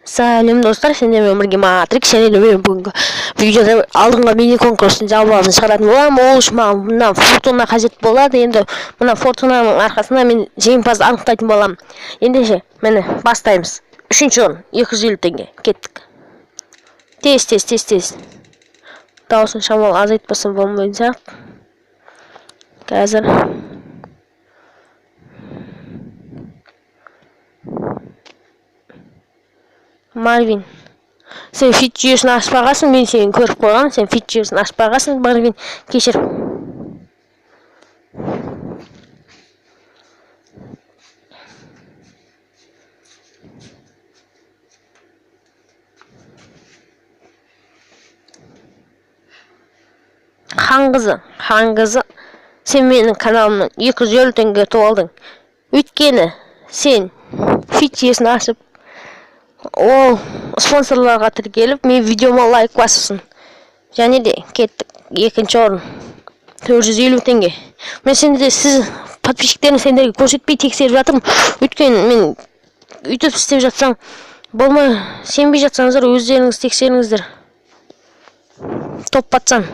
Сәлем, достар! Сендермен бірге Матрикс және де мен бүгінгі видеода алдыңғы мини конкурстың жауабын шығаратын боламын. Ол үшін маған мына фортуна қажет болады. Енді мына фортунаның арқасында мен жеңімпазды анықтайтын боламын. Ендеше, міне, бастаймыз. Үшінші орын, 250 теңге. Кеттік, тез, тез, тез, тез. Дауысын шамалы азайтпасам болмайтын сияқты қазір. Марвин, сен фит жүйесін ашпағансың. Мен сені көріп қойғанмын, сен фит жүйесін ашпағансың. Марвин, кешір. Хан қызы, хан қызы, сен менің каналымнан 250 теңге ұтып алдың, өйткені сен фит жүйесін ашып, ол спонсорларға тіркеліп, мен видеома лайк басыпсың. Және де кеттік, екінші орын, 450 теңге. Мен сенде, сіз подписчиктерім, сендерге көрсетпей тексеріп жатырмын, өйткені мен өйтіп істеп жатсаң болмай, сенбей жатсаңыздар, өздеріңіз тексеріңіздер. Топ пацан,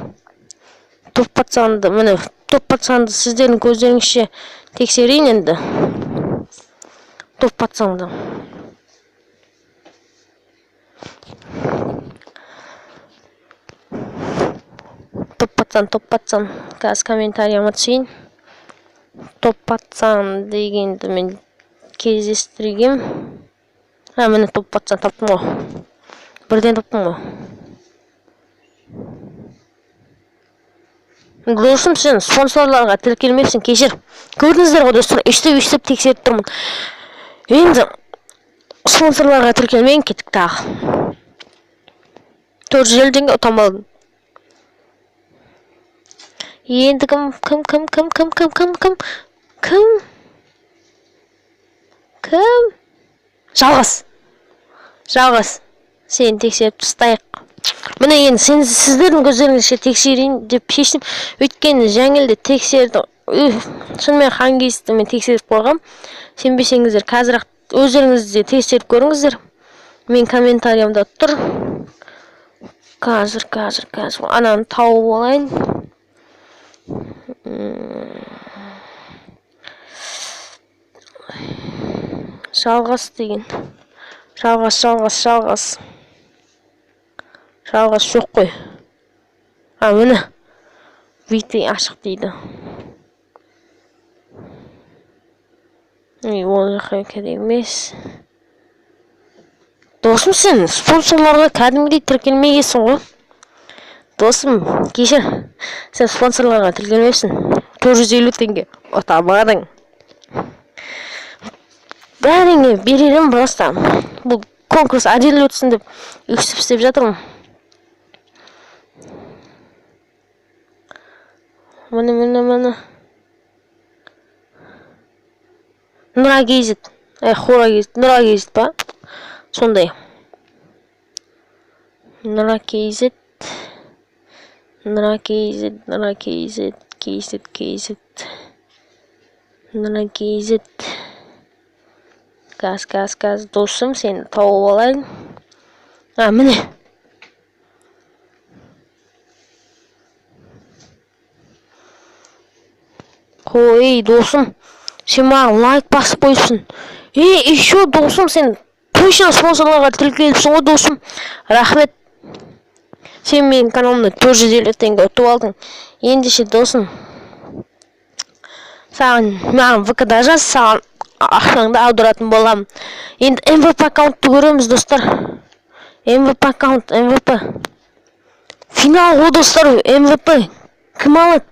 топ пацанды, міне, топ пацанды сіздердің көздеріңізше тексерейін енді. Топ пацанды, топ пацан, топ пацан. Қазір комментарияма түсейін. Топ пацан дегенді мен кездестіргем. А, міне, топ пацан таптым ғой, бірден таптым ғой. Досым, сен спонсорларға тіркелмепсің, кешір. Көрдіңіздер ғой, достар, өйстіп, өйстіп тексеріп тұрмын. Енді спонсорларға тіркелмеген. Кеттік, тағы 450 теңге ұтам алдым. Енді кім, кім, кім, кім, кім, кім, кім, кім, кім, кім? Жалғас, Жалғас, сені тексеріп тастайық. Міне, енді сен, сіздердің көздеріңізше тексерейін деп шештім, өйткені жаңылды тексерді. Шынымен Хангейсті мен тексеріп қойғам. Сенбесеңіздер, қазір ақ өздеріңіз де тексеріп көріңіздер, мен комментариямда тұр. Қазір, қазір, қазір ананы тауып алайын. Жалғас деген, Жалғас, Жалғас, Жалғас, Жалғас жоқ қой. А, міне, вт ашық дейді. Ол жаққа керек емес. Досым, сен спонсорларға кәдімгідей тіркелмегенсің ғой. Досым, кешір, сен спонсорларға тіркелмепсің. 450 теңге ұта алмадың. Бәріңе берерім, просто бұл конкурс әділ өтсін деп өйстіп істеп жатырмын. Міне, міне, міне, Нұра kz, Хора kz, Нұра kz па, сондай. Нұра kz, Нұра kz, Нұра kz, kz, kz, Нұра kz. Газ, газ, газ. Досым, сені тауып алайын. А, міне. Қой, досым, сен маған лайк басып қойыпсың. Ей, еще, досым, сен точно спонсорларға тіркеліпсің ғой. Досым, рахмет, сен менің каналымда 450 теңге ұтып алдың. Ендеше, досым, саған маған ВК да жаз, саған ақшаңды аударатын боламын. Енді МВП аккаунтты көреміз, достар. МВП аккаунт, МВП финал ғой, достар. МВП кім алады?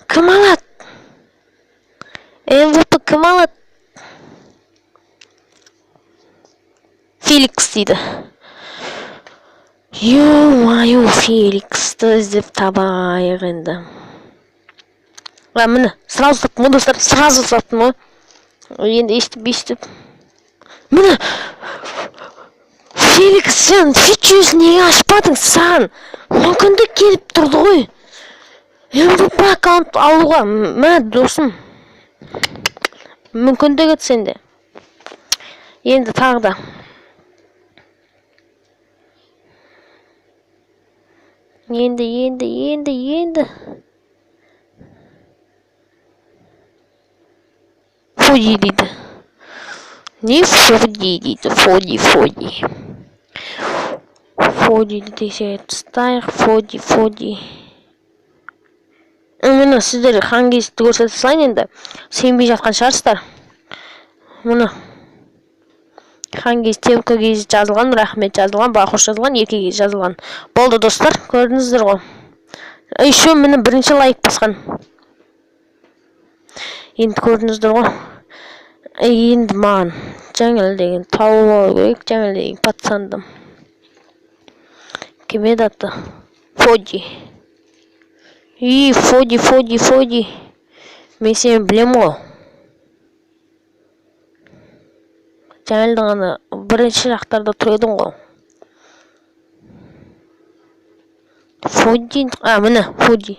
Кім алады МВП? Кім алады? Феликс дейді. Ё-моё, Феликсті іздеп табайық енді. А, міне, сразу таптым ғой, достар, сразу таптым ғой. Енді естіп, естіп, міне, Феликс, сен фит жүйесін неге ашпадың? Саған мүмкіндік келіп тұрды ғой МВП аккаунт алуға. Мә, досым, мүмкіндік еді сенде. Енді тағы да Енді, енді, енді, енді. Фоди дейді. Не Фоди дейді, Фоди, Фоди. Фодиді тексеріп тастайық. Фоди, Фоди. Міне, сіздер Хангизді көрсете салайын енді. Сенбей жатқан шығарсыздар. Мұны Хангиз, Темка кез жазылған, рахмет жазылған, Бақош жазылған, Ерке кез жазылған. Болды, достар, көрдіңіздер ғой. Еще міне бірінші лайк басқан. Енді көрдіңіздер ғой. Енді маған Жаңыл деген тауып алу керек, Жаңыл деген пацанды. Кім еді аты? Фоди. И, Фоди, Фоди, Фоди. Мен сені білем ғой. Жаңылдың ана бірінші жақтарда тұр едің ғой. Фоди, а, міне, Фоди.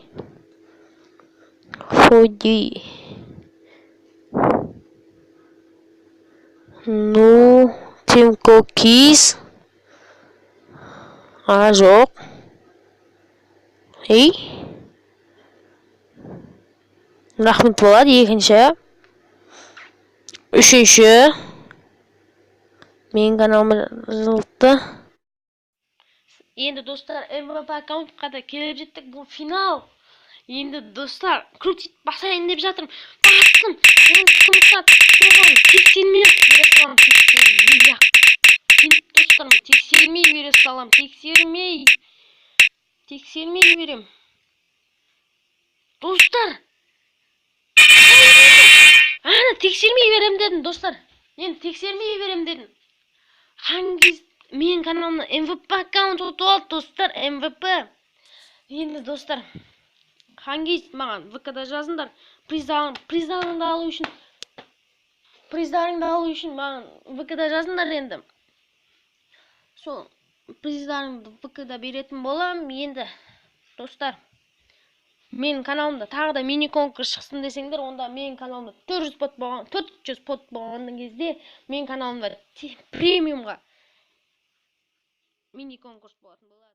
Фоди. Ну, Тимко Киз. А, жоқ. Ей. Рахмет болады, екінші. Үшінші. Менің каналыма жазылыпты. Енді, достар, МВП аккаунтқа да келіп жеттік. Бұл финал. Енді, достар, крутить басайын деп жатырмын. Бастым. Енді кім ұтады? Тексермей бере саламын, тексермей. Достарым, тексермей бере саламын, тексермей. Тексермей берем. Достар. Ана, тексермей берем дедім, достар. Енді тексермей берем дедім. Хангиз менің каналымда МВП аккаунт ұтып алды, достар, МВП. Енді, достар, Хангиз маған ВК-да жазыңдар. Приздарыңды алу үшін, приздарыңды алу үшін маған ВК-да жазыңдар енді. Сол приздарыңды ВК-да беретін боламын. Енді, достар, менің каналымда тағы да мини конкурс шықсын десеңдер, онда менің каналымда 400 пот болған, 400 пот болған кезде менің каналымда премиумға мини конкурс болатын болады.